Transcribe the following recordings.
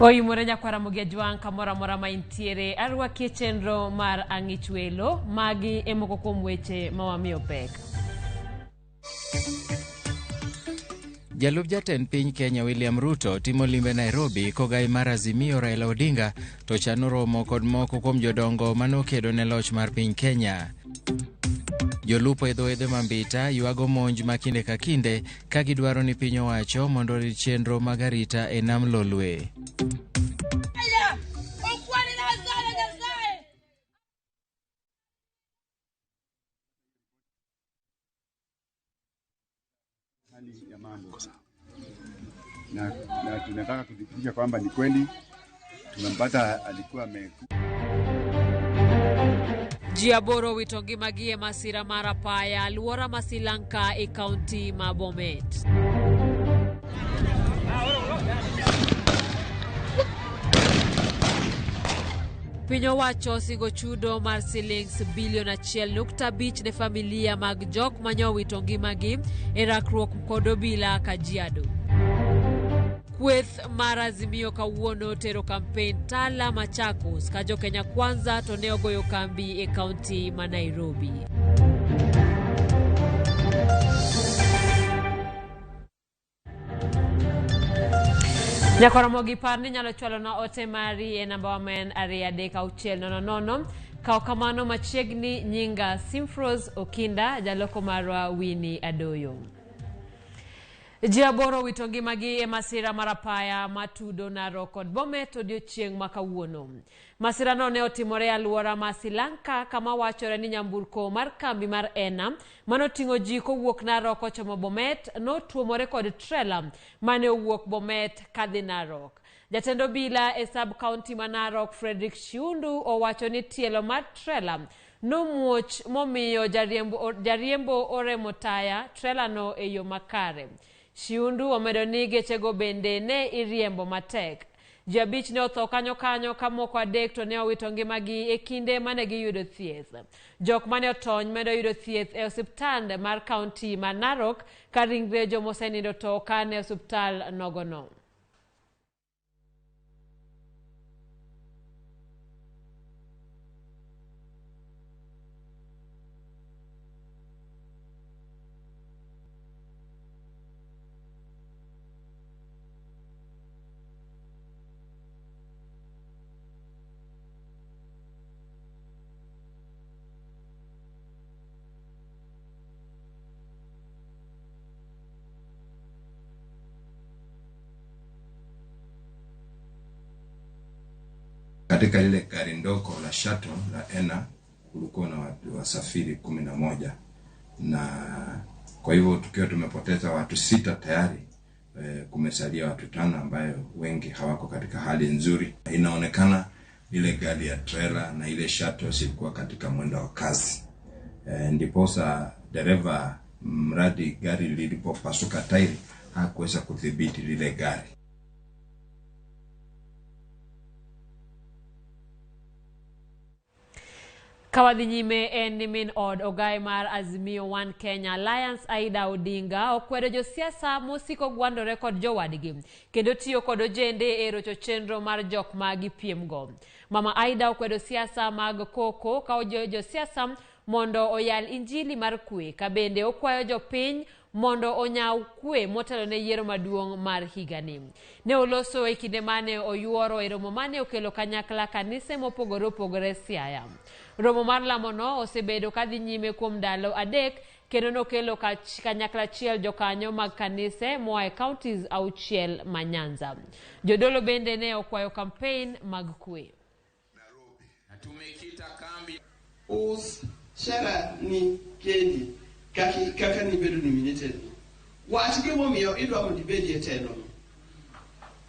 Oyimore nyakwara Ramogi Ajwang' kamoro amora ma intiere, arwaki e chenro mar Ang'ich Welo. Magi e moko kuom weche ma wamiyo pek. Jalup jatend piny Kenya William Ruto timo limbe Nairobi kogai mar Azimio Raila Odinga to chano romo kod moko kuom jodongo manokedo ne loch mar piny Kenya. Jolupo e dho wedhe ma Mbita ywago monj ma kinde ka kinde ka gidwaro ni piny owacho mondo orit chenro mag arita e nam Lolwe. Hali ya mambo na tunataka kudhibitisha kwamba ni kweli tumempata, alikuwa ame Ji aboro owito ngimagi e masira mar apaya alwora ma Silanka e kaunti ma Bomet. Piny owacho osingo chudo mar silings bilion 1.5 ne familia mag jok manyowito ngimagi e rakruok kod obila Kajiado. Kweth mar Azimio kawuono tero kampen Tala Machakos ka jo Kenya Kwanza to ne ogoyo kambi e kaunti ma Nairobi. Nyakoromogi par ni nyalo chwalona ote mari e namba wa ma en 23600. Kaw kamano machiegni nyinga Simfros Okinda, jaloko marwa Winnie Adoyo. Ji aboro owito ngimagi e masira mar apaya matudo Narok kod Bomet odiochieng' ma kawuono. Masirano ne otimore e alwora ma Silanka kama wachore ni nyamburko mar kambi mar Ena manoting'o ji kowuok Narok kochomo Bomet notuomore kod trela mane owuok Bomet kadhi Narok. Jatend obila e sub county ma Narok Frederick Shiundu owacho ni tielo mar trela nomuoch momiyo jariembo oremo taya trelano e yo makare. Shiundu omedo ni gechego bende ne iriembo matek. Ji abich ne otho kanyo kanyo ka moko adek to ne owito ngimagi e kinde mane giyudo thieth. Jok mane otony medo yudo thieth e osiptand mar kaunti ma Narok ka ringre jomosenindo to okan e osiptal nogono. Katika lile gari ndogo la shuttle la Ena kulikuwa na watu wasafiri 11, na kwa hivyo tukiwa tumepoteza watu 6 tayari, kumesalia watu 5 ambayo wengi hawako katika hali nzuri. Inaonekana ile gari ya trailer na ile shuttle zilikuwa katika mwendo wa kasi, ndiposa dereva, mradi gari lilipopasuka tairi, hakuweza kudhibiti lile gari. Kawadhi nyime en ni min od ogai mar Azimio One Kenya Alliance Aida Odinga okwedo josiasa mosiko gwandore kod jowadgi kendo tiyo kod ojende e rocho chenro mar jok ma gipiemgo. Mama Aida okwedo siasa mag koko ka ojiwo josiasa mondo oyal injili mar kwe, ka bende okwayo jopiny mondo onyaw kwe motelo ne yiero maduong' mar higani. Ne oloso e kinde mane oyuoro e romo mane okelo kanyakla kanise mopogore opogore Siaya. Romo mar lamono osebedo kadhi nyime kuom ndalo 3 kendo nokelo kanyakla achiel jokanyo mag kanise moa e counties 6 ma Nyanza. Jodolo bende ne okwayo campaign mag kwe. Tumekita kambi us sera ni kendi kaka nibedo nominated. Wach gimomiyo idwa mondo ibedie e telo.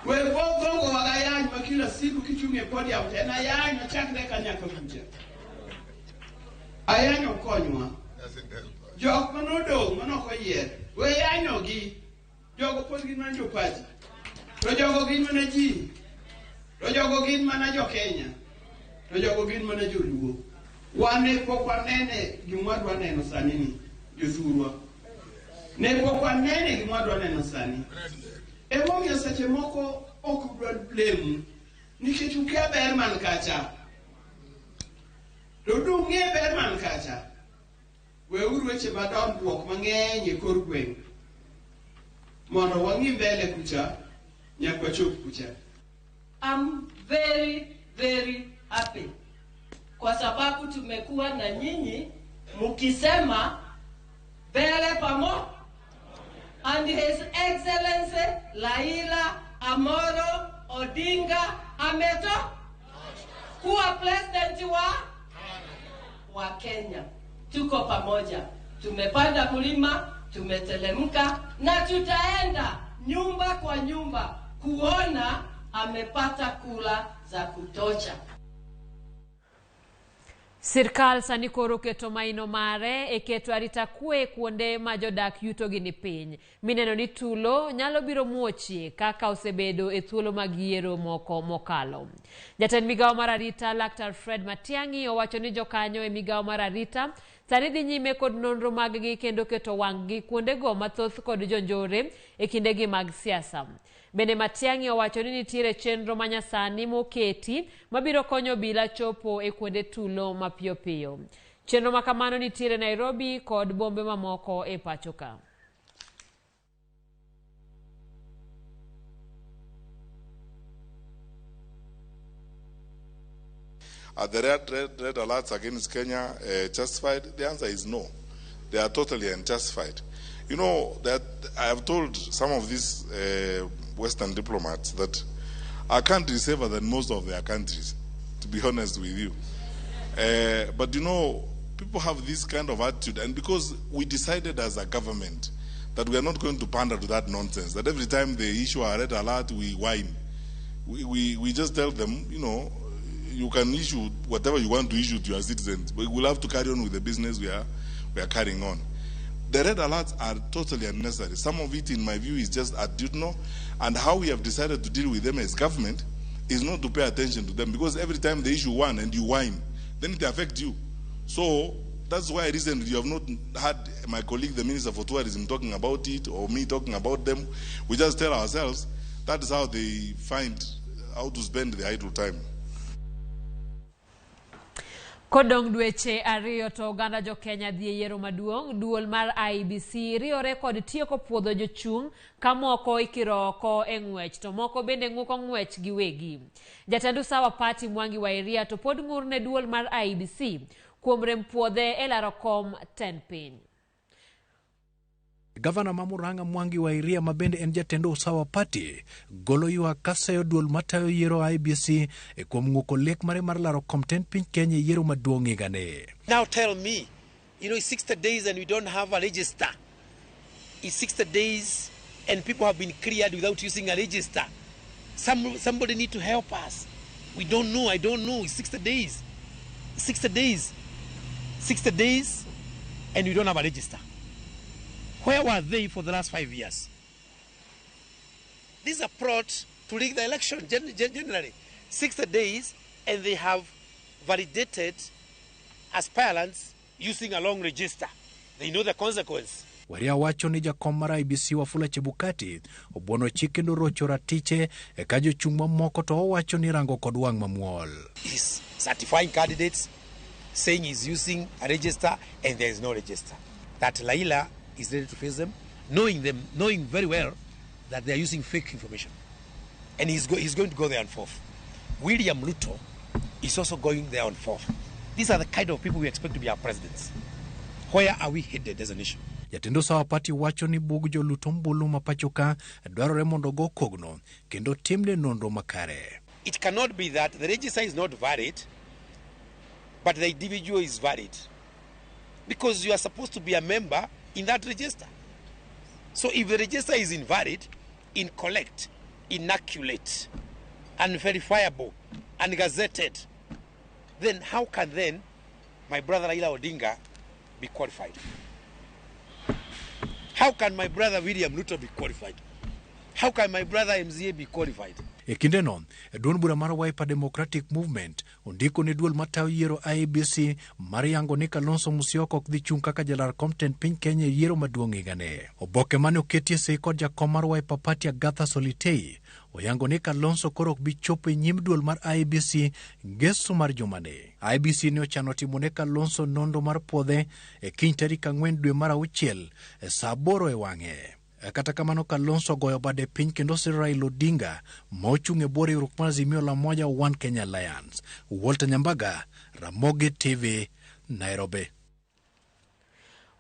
We gongo mag ayany ma kila siku kichung' e podium to en ayany machakre ka nyaka kucha. Ayany ok konywa. Jok manodong' manok oyier, we yanyogi. Jogo pod gin mana jopati. To jogo gin mana ji. To jogo gin mana jo Kenya. To jogo gin mana joluo. Wan ne pok wanene gima wadwa neno sani ni jothurwa. Ne pok wanene gima wadwa neno sani. Emomiyo seche moko ok udwa lemu nikech ukia ber man kacha. To dung'e ber man kacha. Weuru weche madondruok mang'eny e kor gweng'. Mondo wang'i mbele kucha, nyaka wachop kucha. I'm very, very happy kwa sababu tumekuwa na nyinyi mkisema mbele pamo and His Excellency Raila Amolo Odinga ameto kuwa president wa Kenya. Tuko pamoja, tumepanda mlima, tumetelemka na tutaenda nyumba kwa nyumba kuona amepata kula za kutosha. Sirkal sani koro keto maino mare e keto arita kwe kuonde ma jodak yutogi ni piny. Mineno ni tulo nyalo biro muochie kaka osebedo e thuolo mag yiero moko mokalo. Jatend migawo mar arita Laktar Fred Matiang'i owacho ni jokanyo e migawo mar arita sani dhi nyime kod nonro mag-gi kendo keto wang'-gi kuondego mathoth kod jonjore e kindegi mag siasa. Bende Matiang'i owacho ni nitiere chenro manyasani moketi mabiro konyo obila chopo e kuonde tulo mapiyo piyo. Chenro makamano nitiere Nairobi kod bombe mamoko e pacho ka. Are the red alerts against Kenya justified? The answer is no. They are totally unjustified. You know, that I have told some of these Western diplomats that our country is safer than most of their countries, to be honest with you. But you know, people have this kind of attitude, and because we decided as a government that we are not going to pander to that nonsense, that every time they issue a red alert, we whine. We just tell them, you know, you can issue whatever you want to issue to your citizens, but we'll have to carry on with the business we are carrying on. The red alerts are totally unnecessary. Some of it, in my view, is just attitudinal, and how we have decided to deal with them as government is not to pay attention to them, because every time they issue one and you whine, then it affects you. So that's why recently you have not had my colleague, the Minister for Tourism, talking about it, or me talking about them. We just tell ourselves that is how they find how to spend the idle time. Kodong dweche ariyo to oganda jo Kenya dhi e yiero maduong', duol mar IEBC riwore kod tieko puodho jochung' ka moko ikiro oko e ng'wech to moko bende ng'uko ng'wech giwegi. Jatend Usawa Party Mwangi Wa Iria to pod ng'ur ne duol mar IEBC kuom rem puodhe e laro kom tend piny. Gavana ma Murang'a Mwangi Wa Iria ma bende en jatend Usawa Party golo ywak kaseyo duol matayo yiero IEBC e kuom ng'uko lek mare mar laro kom tend piny Kenya e yiero maduong' higani. Now tell me, you know, it's 60 days and we don't have a register. It's 60 days and people have been cleared without using a register. Somebody need to help us. We don't know, I don't know. It's 60 days. 60 days. 60 days and we don't have a register. Where were they for the last 5 years? This is a plot to rig the election generally. 60 days and they have validated aspirants using a long register. They know the consequence. Waria wacho ni jakom mar IEBC Wafula Chebukati obuono chik kendo rocho ratiche e ka jochung' mamoko to owacho ni rango kod wang' mamuol. He's certifying candidates, saying he's using a register and there is no register. That Raila is ready to face them, knowing very well that they are using fake information. And he's going to go there on fourth. William Ruto is also going there on fourth. These are the kind of people we expect to be our presidents. Where are we headed as a nation? Jatend Usawa Party wacho ni bug joluto ombulu ma pacho ka dwarore mondo go kogno kendo timne nonro makare. It cannot be that the register is not valid, but the individual is valid. Because you are supposed to be a member in that register. So if the register is invalid, incorrect, inaccurate, unverifiable, ungazetted, then how can then my brother Raila Odinga be qualified? How can my brother William Ruto be qualified? How can my brother MCA be qualified? E kindeno, duond bura mar Wiper Democratic Movement ondiko ne duol matayo yiero IEBC mar yango ni Kalonzo Musyoka ok dhi chung' kaka jalar kom tend piny Kenya e yiero maduong' higani. Oboke mane oketie sei kod jakom mar Wiper Party Agatha Solitei oyango ni Kalonzo koro ok bi chopo e nyim duol mar IEBC ngeso mar jumani. IEBC ne ochano timo ne Kalonzo nonro mar puodhe e kiny tarik 4 dwe mar auchiel e saa 8 e wang'e. Kata kamano Kalonzo ogoyo bade piny kendo siro Raila Odinga ma ochung' e bwo riwruok mar Azimio la Umoja One Kenya Alliance. Walter Nyambaga, Ramogi TV, Nairobi.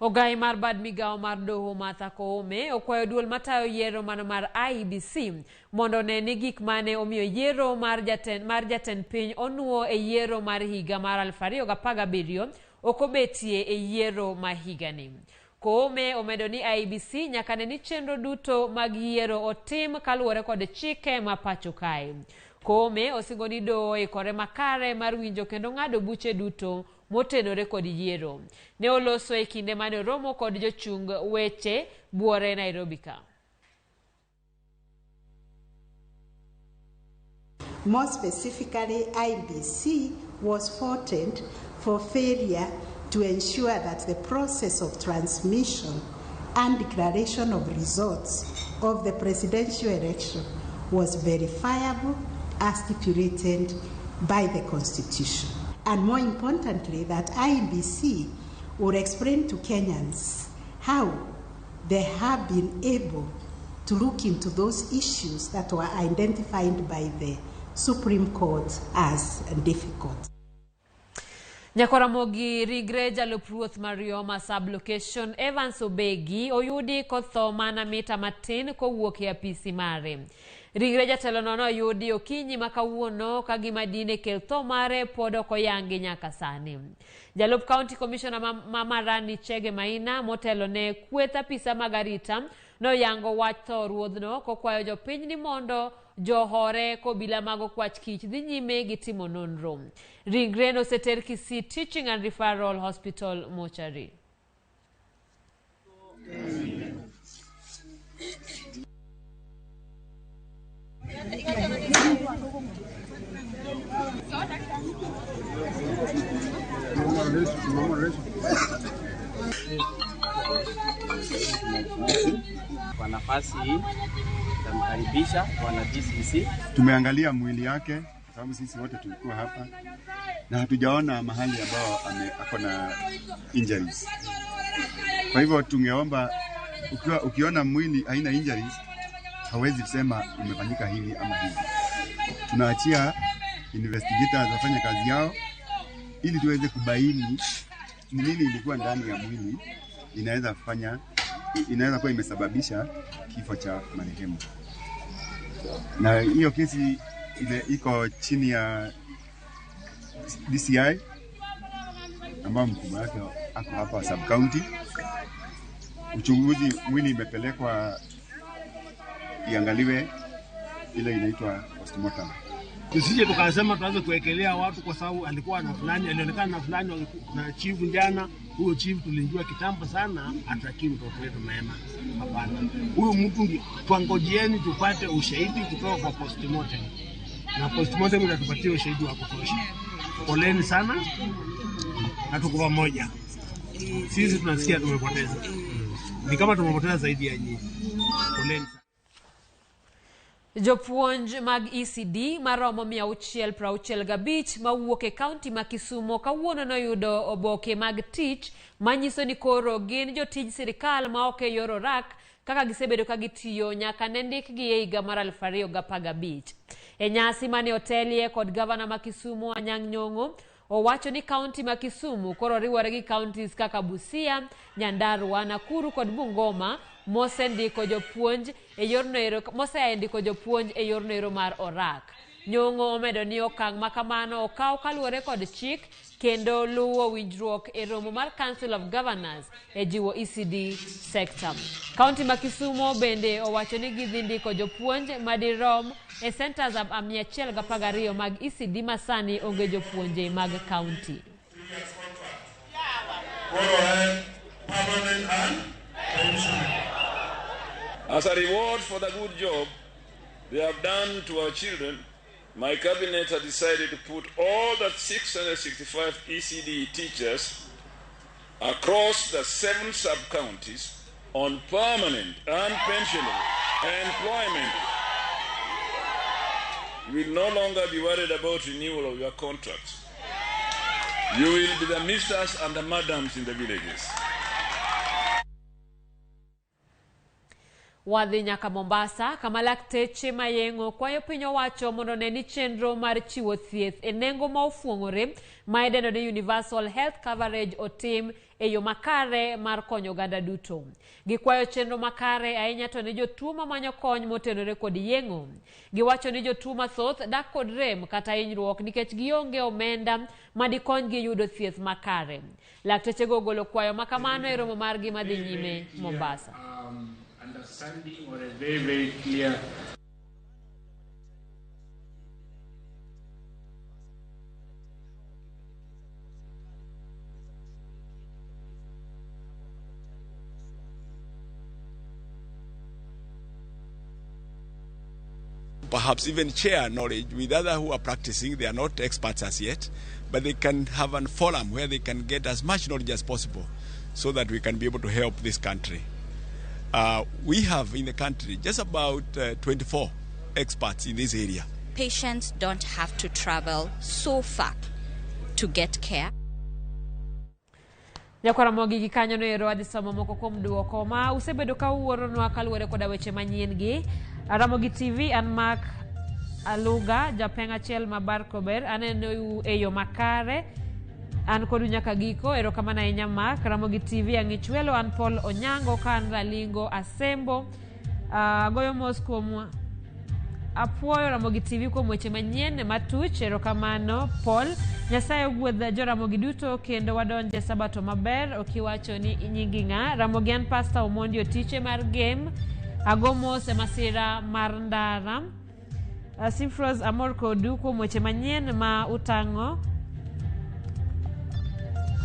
Ogai mar bad migawo mar doho Martha Koome okwayo duol matayo yiero mano mar IEBC mondo one ni gik mane omiyo yiero mar jatend piny onuo e yiero mar higa mar 2017 ok obetie e yiero ma higani. Koome omedo ni IEBC nyaka ne ni chenro duto mag yiero otim kaluwore kod chike ma pacho kae. Koome osingo ni doho oikore makare mar winjo kendo ng'ado buche duto motenore kod yiero. Ne oloso e kinde mane oromo kod jochung weche buore Nairobi ka. More specifically, IEBC was faulted for failure to ensure that the process of transmission and declaration of results of the presidential election was verifiable as stipulated by the Constitution. And more importantly, that IEBC would explain to Kenyans how they have been able to look into those issues that were identified by the Supreme Court as difficult. Nyakoramogi ringre jalup ruoth mar Rioma sub-location Evans Obegi oyudi kotho mana mita matin kowuok e apisi mare. Ringre jatelono noyudi okinyi ma kawuono ka gima dine kel tho mare pod ok oyangi nyaka sani. Jalup County Commissioner ma Marani Chege Maina motelo ne kweth apisa mag arita noyango wach tho ruodhno kokwayo jopiny ni mondo johore kobila mag okwach kich dhi nyime gi timo nonro. Ringre noseter Kisii Teaching and Referral Hospital mortuary. Kwa nafasi hii namkaribisha bwana DCC. Tumeangalia mwili yake kwa sababu sisi wote tulikuwa hapa na hatujaona mahali ambao ako na injuries. Kwa hivyo tungeomba ukiona mwili haina injuries hawezi kusema umefanyika hivi ama hivi. Tunaachia investigators wafanye kazi yao ili tuweze kubaini ni nini ilikuwa ndani ya mwili inaweza kuwa imesababisha kifo cha marehemu. Na hiyo kesi ile iko chini ya DCI ambao mkubwa wake ako hapa sub county. Uchunguzi mwili imepelekwa iangaliwe, ile inaitwa postmortem. Tusije tukasema tuanze kuwekelea watu kwa sababu alikuwa na fulani, alionekana na fulani na chief jana. Huyo chief tulijua kitambo sana atakii mtoto wetu mema. Hapana. Huyo mtu tuangojieni tupate ushahidi kutoka kwa postmortem. Na postmortem itatupatia ushahidi wa kutosha. Poleni sana na tuko pamoja. Sisi tunasikia tumepoteza. Ni kama tumepoteza zaidi ya nyinyi. Poleni sana. Jopuonj mag ECD maromo 665 mawuok e kaunti ma Kisumo kawuono noyudo oboke mag tich manyiso ni koro gin jotij sirikal ma ok e yor orak kaka gisebedo ka gitiyo nyaka ne ndikgi e higa mar 2015. E nyasi mane otelie kod gavana ma Kisumo Anyang' Nyong'o owacho ni kaunti ma Kisumu koro riwore gi counties kaka Busia, Nyandarua, Nakuru kod Bungoma mosendiko jopuonj e yorno ero mar orak. Nyong'o omedo ni okang' ma kamano okaw kaluwore kod chik kendo luwo winjruok e romo mar Council of Governors e jiwo ECD sector. Kaunti ma Kisumo bende owacho ni gidhi ndiko jopuonj madirom e centers 112 mag ECD masani onge jopuonje mag kaunti. As a reward for the good job they have done to our children, my cabinet has decided to put all the 665 ECD teachers across the 7 sub-counties on permanent and pensionable employment. You will no longer be worried about renewal of your contracts. You will be the misters and the madams in the villages. Wadhi nyaka Mombasa kama lakteche mayeng'o kwayo piny owacho mondo one ni chenro mar chiwo thieth e nengo ma ofuong'ore ma idendo ni Universal Health Coverage otim e yo makare mar konyo oganda duto. Gikwayo chenro makare ahinya to ne jotuo mamanyo kony motenore kod yeng'o. Giwacho ni jotuo mathoth dak kod rem kata hinyruok nikech gionge omenda madikonygi yudo thieth makare. Laktechego ogolo kwayo makamano e romo margi madhi nyime Mombasa. Understanding or a very, very clear perhaps even share knowledge with others who are practicing. They are not experts as yet, but they can have a forum where they can get as much knowledge as possible so that we can be able to help this country. We have in the country just about 24 experts in this area. Patients don't have to travel so far to get care. Nyakwaramogi gi kanyo no ero adhi somo moko kuom duoko ma usebedo ka uoronwa kaluwore koda weche manyien gi. Ramogi TV an Mark Aluga, japeng' achiel ma Barkober, aneno e yo makare. An kodu nyaka giko, erokamano ahinya Mark. Ramogi TV Ang'ichwelo, an Paul Onyango, ka an Ralingo Asembo. Agoyo mos kuom apuoyo Ramogi TV kuom weche manyien matuch, erokamano Paul. Nyasaye ogwedh joramogi duto kendo wadonje sabato maber. Okiwacho ni nyingi ng'a. Ramogi an Pastor Omondi Otiche mar Game. Ago mos e masira mar ndara. Simfros amor kodu kuom weche manyien ma utang'o.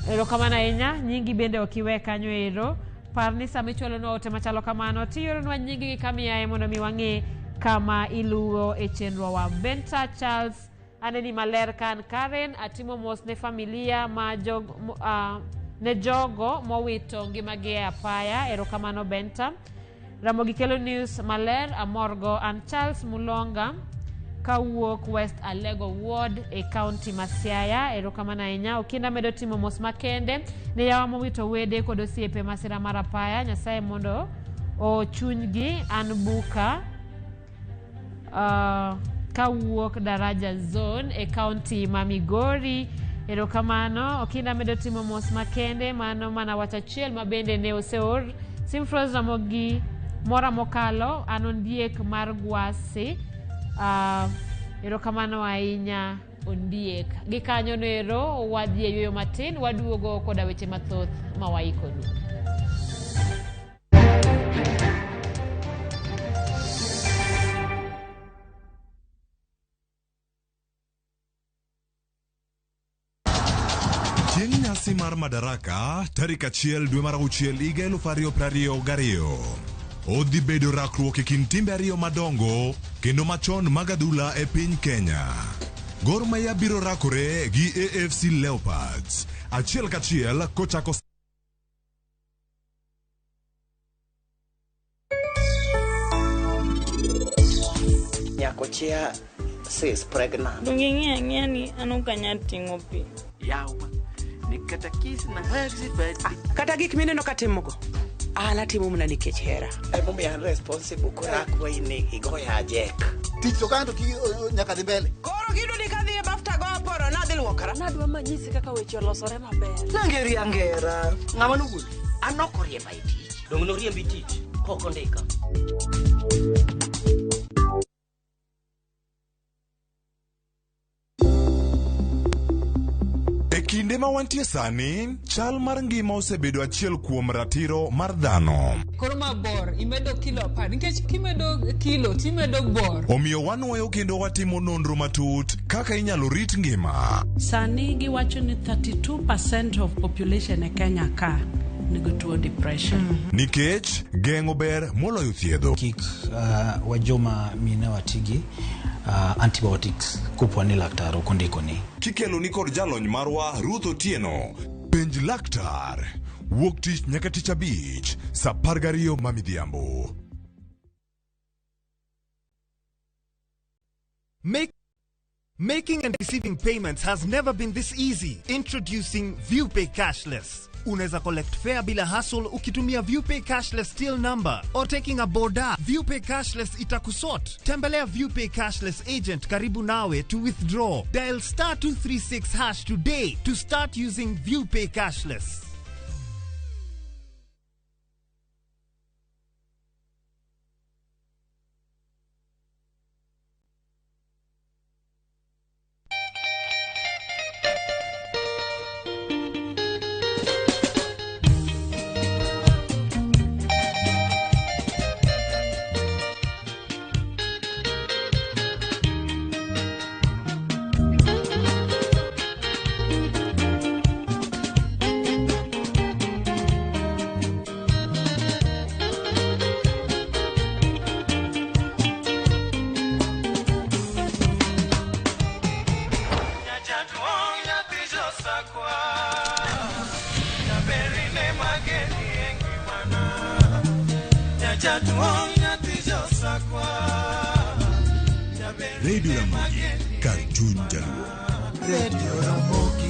Erokamano ahinya, nyingi bende ok iwe kanyo ero. Par ni sama ichwalonwa ote machalo kamano, tioronwa nyingi gi kama iaye mondo mi wang'e kama iluwo e chenrowa. Benta Charles aneni maler ka an Karen, atimo mos ne familia ma ne jogo mowito ngimagi e apaya. Erokamano Benta. Ramogi Kelo News maler amorgo an Charles Mulonga kawuok West Alego Ward e county ma Siaya. Erokamano ahinya. Okinda medo timo mos makende ne yawa mowito wede kod osiepe masira mar apaya. Nyasaye mondo ochunygi. An Buka kawuok Daraja Zone e county ma Migori. Erokamano. Okinda medo timo mos makende. Mano mana wach achiel ma bende ne oseor. Simfros Ramogi mora mokalo an Ondiek mar Gwasi. Erokamano ahinya Ondiek. Gikanyo nero wadhi e yueyo matin, waduogo koda weche mathoth ma waikonu. Chieng' nyasi mar Madaraka tarik 1 dwe mar 6 higa 2022 odhi bedo rakruok e kind timbe ariyo madongo kendo machon mag adhula e piny Kenya. Gor Mahia biro rakore gi AFC Leopards achiel kachiel kochako Nyakochia says pregnant. Donge ing'eyo ang'eya ni an ok anyal ting'o pi. Yawa, ni kata kiss na hugs but kata gik mineno katimogo an atimo mana nikech hera. Emomiyo an responsible koro akwayi ni igoya ajek. Tich to kanto nyaka dhi mbele. Koro gidudi kadhi e baf tago aporo nadhi luokora. Nadwa manyisi kaka weche olosore maber. Nangeri angera. Ng'ama nowuondi? An ok oriemba e tich. Dong' noriembi tich kok ondika. E kinde ma wantie sani, chal mar ngima osebedo achiel kuom ratiro mar dhano. Koro ma bor, imedo kilo 10, nikech kimedo kilo timedo bor. Omiyo wanwoyo kendo watimo nonro matut kaka inyalo rit ngima. Sani giwacho ni 32% of population e Kenya ka nigi tuo depression. Nikech geng'o ber moloyo thiedho. Kik wajoma mine watigi antibiotics kopo ni laktar ok ondikoni. Kikeloni kod jalony marwa Ruth Otieno. Penj laktar. Wuok tich nyaka tich abich saa 12 ma midhiambo. Making and receiving payments has never been this easy. Introducing ViewPay Cashless. Unaweza collect fare bila hassle ukitumia ViewPay Cashless till number or taking a boda. ViewPay Cashless itakusort. Tembelea ViewPay Cashless agent karibu nawe to withdraw. Dial star 236 hash today to start using ViewPay Cashless. Radio Ramogi, kar chuny Jaluo. Radio Ramogi.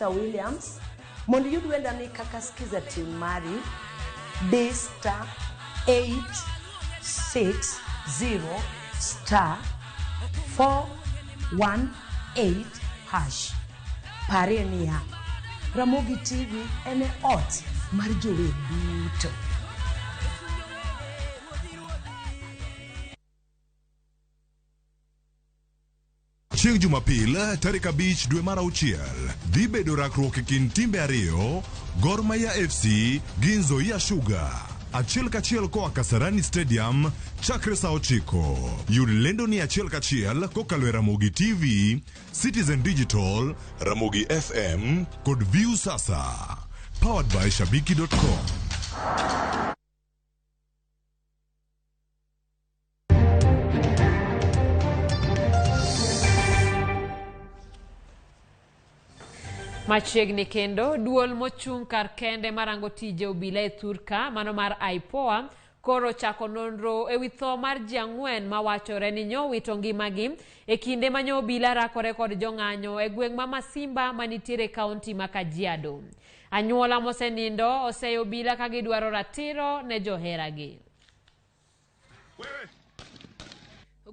Williams mondo iyud wendani kaka skiza tune mari D star 860 star 418 hash. Parie niya, Ramogi TV en e ot mar jower duto. Chieng' Jumapil tarik 5 dwe mar 6 dhi bedo rakruok e kind timbe ariyo, Gor Mahia FC gi Nzoia Sugar. Achiel kachiel koa Kasarani Stadium chakre saa 9. Yud lendo ni achiel kachiel kokalo e Ramogi TV, Citizen Digital, Ramogi FM kod View Sasa. Powered by Shabiki.com. Machiegni kendo, duol mochung' kar kende marango tije obila e thurka mano mar IPOA koro chako nonro ewi tho mar ji 4 mawachore ni nyowito ngimagi e kinde ma nyo obila rakore kod jong'anyo e gweng' ma Masimba manitiere kaunti ma Kajiado. Anyuola mosenindo oseyo obila ka gidwaro ratiro ne joheragi.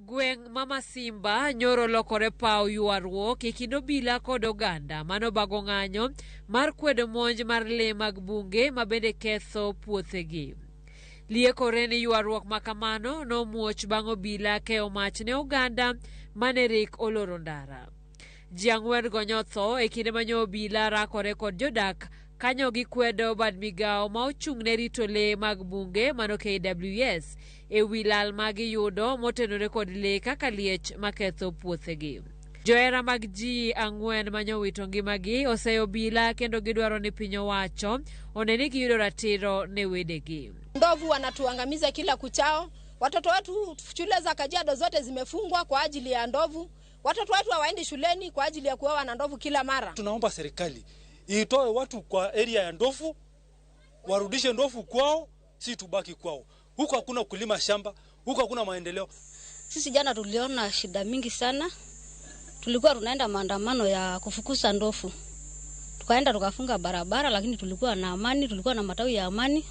Gweng' ma Masimba nyoro lokore paw ywaruok e kind obila kod oganda mano bago ng'anyo mar kwedo monj mar lee mag bunge ma bende ketho puothegi. Liekore ni ywaruok ma kamano nomuoch bang' obila keyo mach ne oganda mane rik oloro ndara. Ji 4 go nyotho e kinde ma nyo obila rakore kod jodak kanyo gikwedo bad migao ma ochung' ne rito lee mag bunge mano KWS e wi lal ma giyudo motenore kod lee kaka liech maketho puothegi. Johera mag ji 4 manyowito ngimagi oseyo obila kendo gidwaro ni piny owacho one ni giyudo ratiro ne wedegi. Ndovu wanatuangamiza kila kuchao. Watoto wetu shule za Kajiado zote zimefungwa kwa ajili ya ndovu. Watoto wetu hawaendi shuleni kwa ajili ya kuoa na ndovu kila mara. Tunaomba serikali itoe watu kwa area ya ndovu, warudishe ndovu kwao, si tubaki kwao. Huko hakuna kulima shamba, huko hakuna maendeleo. Sisi jana tuliona shida mingi sana. Tulikuwa tunaenda maandamano ya kufukuza ndovu. Tukaenda tukafunga barabara, lakini tulikuwa na amani, tulikuwa na matawi ya amani.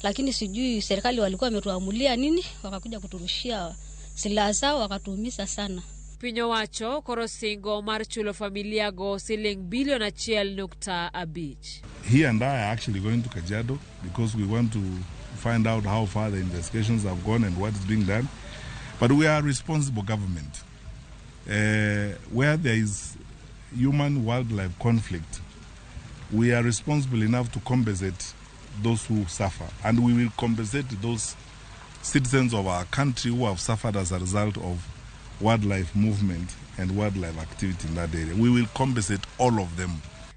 Lakini sijui serikali walikuwa wametuamulia nini, wakakuja kuturushia silaha zao wakatuumiza sana. Piny owacho koro singo mar chulo familia go siling bilion 1.5. He and I are actually going to Kajiado because we want to find out how far the investigations have gone and what is being done. But we are a responsible government. Where there is human-wildlife conflict, we are responsible enough to compensate those who suffer. And we will compensate those citizens of our country who have suffered as a result of wildlife movement and wildlife activity in that area. We will compensate all of them.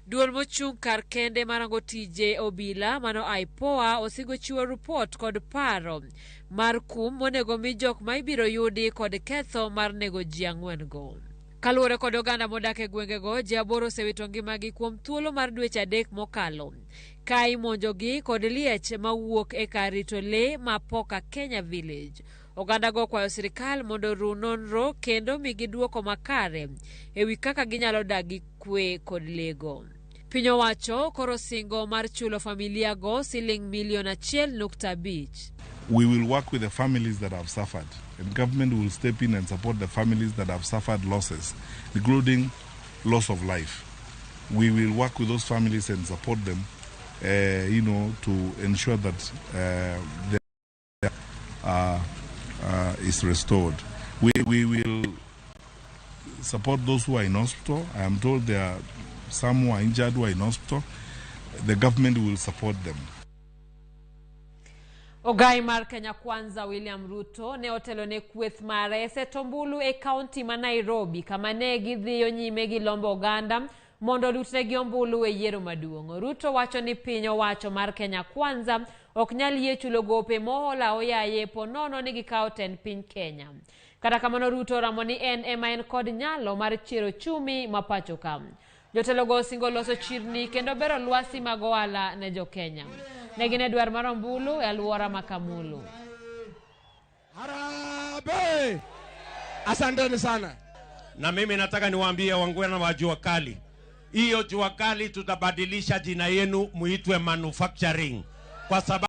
Duol mochung' kar kende marango tije obila mano IPOA osingo chiwo ripot kod paro mar kum monego mi jok ma ibiro yudi kod ketho mar nego ji ang'wen go. Kaluwore kod oganda modak e gwengego, ji 8 osewito ngimagi kuom thuolo mar dweche 3 mokalo ka imonjogi kod liech mawuok e kar rito lee ma Poka Kenya Village. Oganda go kwayo sirikal mondo oru nonro kendo migi duoko makare ewi kaka ginyalo dak gi kwe kod lego. Piny owacho koro singo mar chulo familia go siling milion 1.5. We will work with the families that have suffered, and government will step in and support the families that have suffered losses, including loss of life. We will work with those families and support them, to ensure that their is restored. We will support those who are in hospital. I am told there are some who are injured who are in hospital. The government will support them. Ogai mar Kenya Kwanza William Ruto ne otelo ne kweth mare e ombulu e kaunti ma Nairobi kama ne gidhiyo nyime gi lombo oganda mondo olutnegi ombulu e yiero maduong'. Ruto wacho ni piny owacho mar Kenya Kwanza ok nyal yie chulo gope mohola oyaye po nono ni gikawo tend piny Kenya. Kata kamano Ruto oramo ni en ema en kod nyalo mar chiero chumi ma pacho ka. Jotelo go osingo loso chirni kendo bero lwasi mag ohala ne jo-Kenya. Ne gin e dwar mar ombulu e alwora ma Kamulu. Harambee! Asanteni sana. Na mimi nataka niwaambie wangwana wa jua kali, hiyo jua kali tutabadilisha jina yenu muitwe manufacturing, kwa sababu